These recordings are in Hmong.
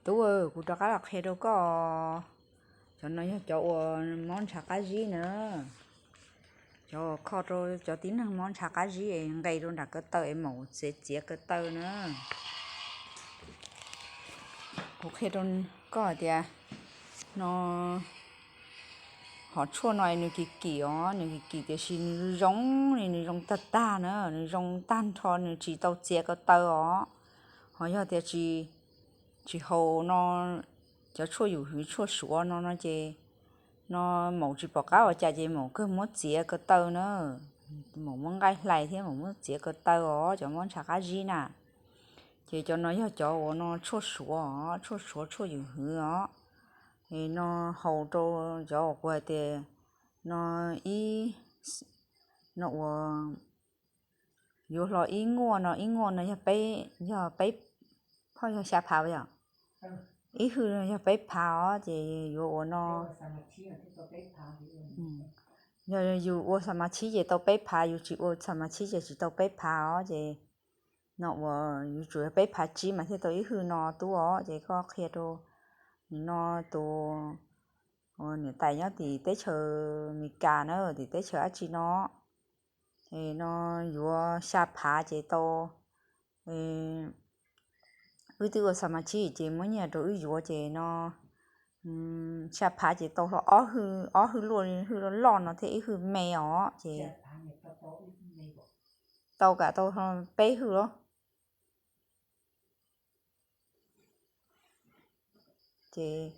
Tub, kuv rov qab los qhia rau koj, cov no yog cov uas mob ntshav qab zib na. Cov uas kho rau cov tib neeg mob ntshav qab zib es nqes rau nram ko taw es maum txiav txiav ko taw na. Kuv qhia rau koj hais tias no, hom tshuaj no nws kim kim os, nws kim kim tiam sis nws zoo li nws zoo tag tag na, nws zoo tag nrho, nws tsis tau txiav ko taw os. Ho yog tias tsis, tsis haus no, cov tshuaj yum hwv tshuaj suav no no ces no maum tsis pom qab ua cas ces maum kawg muab txiav ko taw na. Maum muab nqaij hlais thiab maum muab txiav ko taw os, cov mob ntshav qab zib na. Ces cov no yog cov uas no tshuaj suav os, tshuaj suav tshuaj yum hwv os. Es no haus rau cov uas kuv hais tias no ib, no uas yuav hlo ib nguaj no, ib nguaj no yog peb, yog peb, phoj yog xya phav yom? Ib hwj no yog peb phav os, ces yuav ua no, yog yus ua xa mas chib ces tau peb phav, yus tsis ua xa mas chib ces tsis tau peb phav os. Ces no uas yus tsum yog peb phav tsib mas thiaj tau ib hwj no tub os. Ces koj qhia rau nim no tus niam tais nyob tim teb chaws Amelikas na, tim teb chaws dab tsi no, es no yuav xya phav ces tau, wb twb ua xa mas chib ces muab nyiaj rau wb yuav ces no xya phav ces tau hlo ob hwj, ob hwj luaj, hwj loj loj no thiab ib hwj me os ces tau kam tau peb hwj los. Ces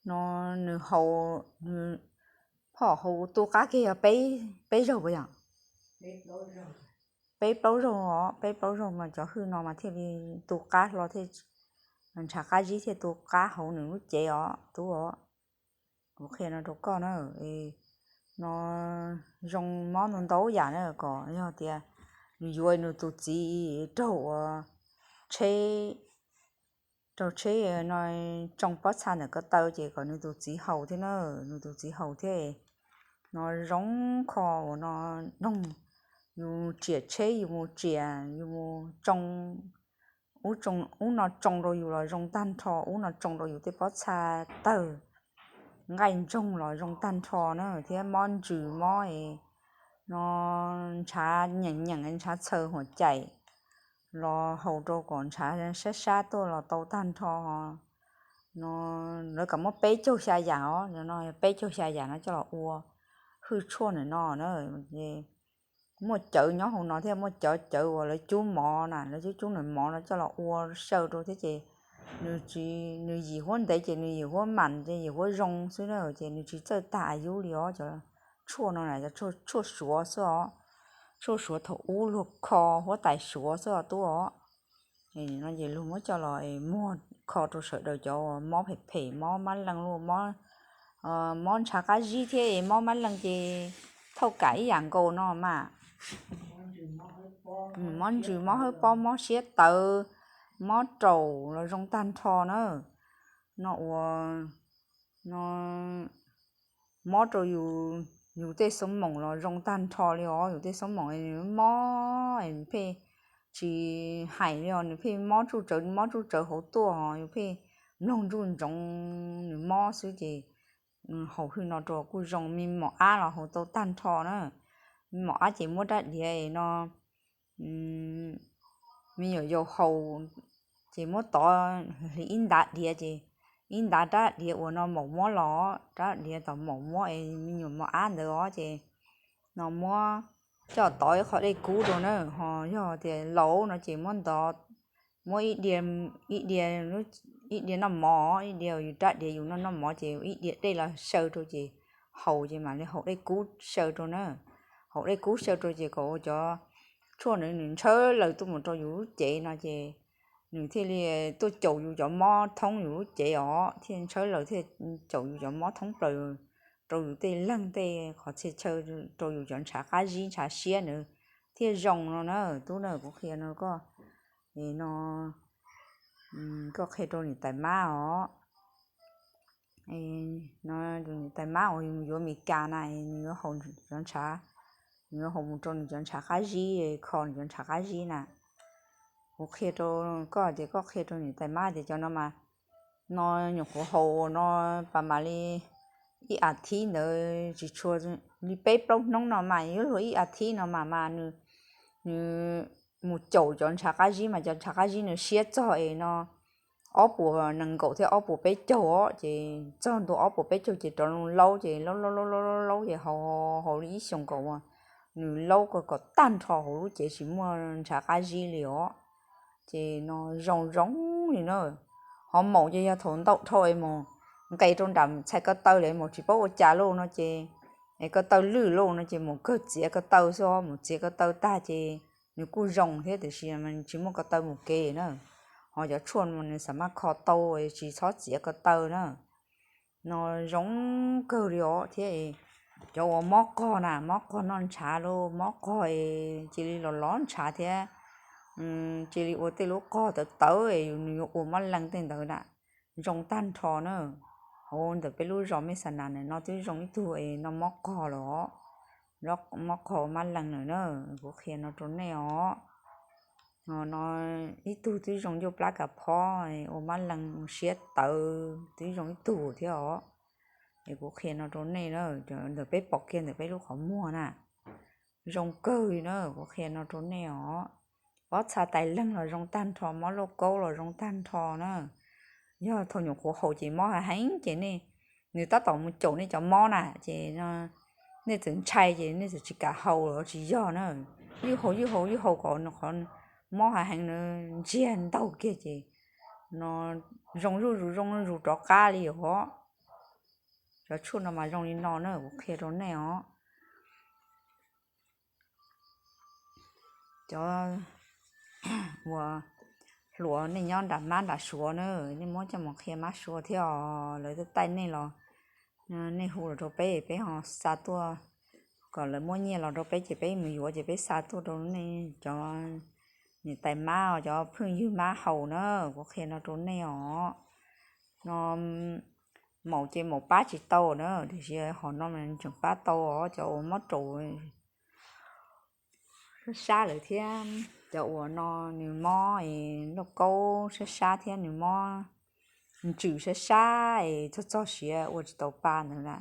no nws haus, phoj haus tu qab kiag yog peb, peb zaug puas yog? Peb plaub zaug os, peb plaub zaug mas cov hwj no mas thiaj li tu qab hlo thiab, ntshav qab zib thiaj tu qab hauv nws lub cev os tub os. Kuv qhia no rau koj na, no zoo mob ntau ntau yam na, kom yog tias nws yuav nws tus txiv raug ua tsheb, raug tsheb no tsoo pob txha ntawm ko taw ces kom nws tus txiv haus thiab na, nws tus txiv haus thiab. No zoo kho uas no noog, yus tsiam tsheb yus mus tsiam, yus mus tsoo, ub no tsoo rau yus los zoo tag nrho, ub no tsoo rau yus tej pob txha tawg, nqaij ntsoog los zoo tag nrho na, thiab mob ntsws mob no ntshav nyeem nyeem ntshav txhaws huam caim los haus rau kom ntshav sab sab tuaj los tau tag nrho. No lawv kam muab peb caug xya yam os, no peb caug xya yam no coj los ua hwj tshuaj ntawm no na. Muaj cawv nyob hauv no thiab muaj cov cawv uas lawv cub mov na, lawv cub cub nws mov no coj los ua xyaw rau thiab ces nws tsis, nws yim huab ntev ces nws yim huab mam ces yim huab zoo xwb na, ces nws tsis txawj tag a yub li os. Cov tshuaj no na, tshuaj suav xwb os, tshuaj suav thaum ub luag kho huab tais suav xwb os tub os. No ces luag muab coj los muag kho rau sawv daws cov mob phem phem, mob mab leej luj, mob ntshav qab zib thiab mob mab leej ces thauj kam ib yam nkaus no mas. Mob ntsws, mob hawb pob, mob siab tawv, mob raum los zoo tag nrho na. No ua, no mob rau yus, yus tej xoob moos los zoo tag nrho li os, yus tej xoob moos nws mob es nws pheej tsis hais li os, nws pheej mob tsuj tsawv mob tsuj tsawv hauv tuaj, yus pheej mloog ntsuj ntsoov nws mob xwb ces haus hwj no rau kuj zoo. Me mom ab los haus tau tag nrho na. Me mom ab ces muab rab diav no, me nyuam yaus haus ces muab tov hliv ib ntav diav ces ib ntav rab diav uas no maum muab los, rab diav tom maum muab es me nyuam mos ab ntawd os ces no muab coj tov ib qho dej kub rau na, ho yog tias laus no ces muab ntov, muab ib diav, ib diav noj mov, ib diav yus rab diav yus noj noj mov ces ib diav dej los xyaw rau ces haus ces mam li haus dej kub xyaw rau na. Haus dej kub xyaw rau ces kom ua cov tshuaj ntawd nws ntshaw laws tuaj mus rau yus lub cev no ces nws thiaj li tuaj caum yus cov mob thoob yus lub cev os, thiaj ntshaw laws thiaj caum yus cov mob thoob plaws rau yus tej leeg tej qhov txhia chaw, rau yus cov ntshav qab zib ntshav siab ntawd thiaj zoo no na. Tub na, kuv qhia no koj, no koj qhia rau niam tais mab os. No niam tais mab uas yuav Amelikas na, nws yuav haus cov ntshav, nws yuav haus mus rau nws cov ntshav qab zib, kho nws cov ntshav qab zib na. Kuv qhia rau koj tias koj qhia rau niam tais mab tias cov no mas, no nyuam qhuav haus no, pas mam li ib as thiv ntawd tsis tshua, li peb plaub hnub no mas yuav luag ib as thiv no mas mas nws, nws mus caum cov ntshav qab zib mas cov ntshav qab zib nws siab txog es no ob puas nees nkaum thiab ob puas peb caug os, ces txog ntua ob puas peb caug ces rov laub ces laub laub laub laub ces haus, haus li ib xyoos nkaus, nws laub kom tag nrho hauv lub cev tsis muaj ntshav qab zib li os. Ces no zoo zoo li na. Ho maum ces yog thaum ntau dhau es mus nqes rau nram txhais ko taw lawm mus tsis paub ua cas lauj no ces, es ko taw lwj lauj no ces mus kawg txiav ko taw xwb, mus txiav ko taw tag ces nws kuj zoo thiab tiam sis tsis muaj ko taw mus kev na. Ho cov tshuaj no nws xam maj kho tau, tsis txhob txiav ko taw na. No zoo kawg li os thiab. Cov uas mob qog na, mob qog noj ntshav lauj, mob qog cia li los los ntshav thiab, cia li ua tej lub qog tawv tawv, nws yuav ua mab lees tej ntawd na, zoo tag nrho na. Hauv ntawm peb lub zos Mej Xa Nas no twb zoo ib tug es no mob qog los, mob qog mab lees lawm na. Kuv qhia no rau nej os. No ib tug twb zoo ncauj plab kav phob, ua mab lees siab tawv twb zoo ib tug thiab os. Es kuv qhia no rau nej na, ntawm peb pom kiag ntawm peb lub qhov muag na, zoo kawg li na. Kuv qhia no rau nej os. Pob txha tais leeg los zoo tag nrho, mob lauj kaub los zoo tag nrho na. Yog thaum nyuam qhuav haus ces mob heev ces nej, nws tab tom mus caum nej cov mob na ces nej txawm ntshai ces nej txawm tsis kam haus los tsis yog na. Ywj haus ywj haus ywj haus kom nws qhov mob heev heev na, ntsiag ntaug kiag ces no zoo zuj zus zoo zuj zus rov qab li os. Cov tshuaj no mas zoo li no na, kuv qhia rau nej os. Cov uas hluas nej nyob nram mab nram suav na, nej muab coj mus qhia mab suav thiab os, lawv twb taij nej los, nej hu los rau peb, peb ho xa tuaj, kom lawv muab nyiaj los rau peb ces peb mus yuav ces peb xa tuaj rau nej cov niam tais mab, cov phooj ywg mab haus na. Kuv qhia no rau nej os. No maum ces maum pab tsis tau na, tiam sis hom no mas tseem pab tau os, cov uas mob raum sab sab lawm thiab cov uas no nws mob es lauj kaub sab sab thiab nws mob ntsws sab sab es txog txog siav ua tsis tau pa ntawd na,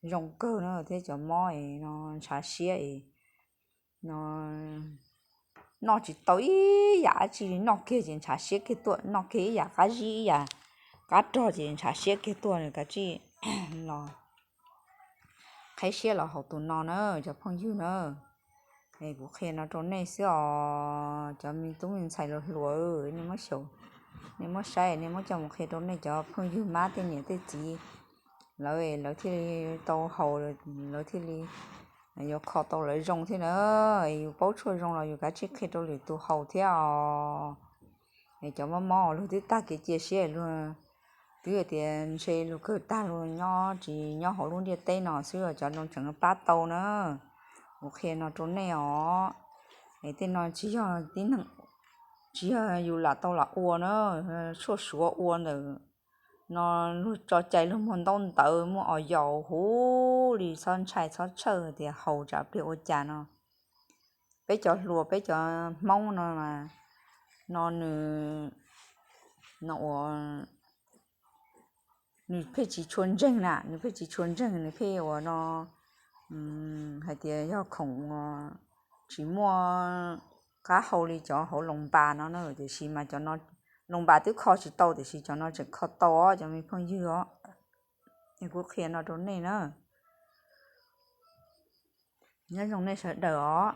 zoo kawg na. Thiab cov mob es no ntshav siab es no noj tsis tau ib yam dab tsi li, noj kiag ces ntshav siab kiag tuaj, noj kiag ib yam qab zib ib yam qab rog ces ntshav siab kiag tuaj, nws kav tsij los qheb siab los haus tus no na cov phooj ywg na. Es kuv qhia no rau nej xwb os cov me tub me ntxhais los hluas, nej muab xyaum, nej muab saib, nej muab coj mus qhia rau nej cov phooj ywg mab tej niam tej txiv, lawv, lawv thiaj li tau haus, lawv thiaj li yuav kho tau lawv zoo thiab na. Yus paub tshuaj zoo los yus kav tsij qhia rau lwm tus haus thiab os. Es cov mob mob luag twb tag kev cia siab, luag twb tias ntshe luag kawg tag luag nyob tsis nyob hauv lub ntiaj teb no xwb, cov no tseem pab tau na. Kuv qhia no rau nej os. Es tej no tsis yog tib neeg, tsis yog yus lam tau lam ua na, tshuaj suav ua ntawm no luag tso cai luag muag ntaub ntawv muaj os yaus huv li, txhob ntshai txhob tshawj tias haus tsam pliag ua cas no. Peb cov hluas peb cov Hmoob no mas, no nws, no ua, nws pheej tsis tshua ntseeg na, nws pheej tsis tshua ntseeg, nws pheej ua no hais tias yog khoom tsis muaj qab hau li cov hauv Loos Npas no na, tiam sis mas cov no Loos Npas twb kho tsis tau tiam sis cov no tseem kho tau os cov me phooj ywg os. Es kuv qhia no rau nej na. Nyob zoo nej sawv daws os.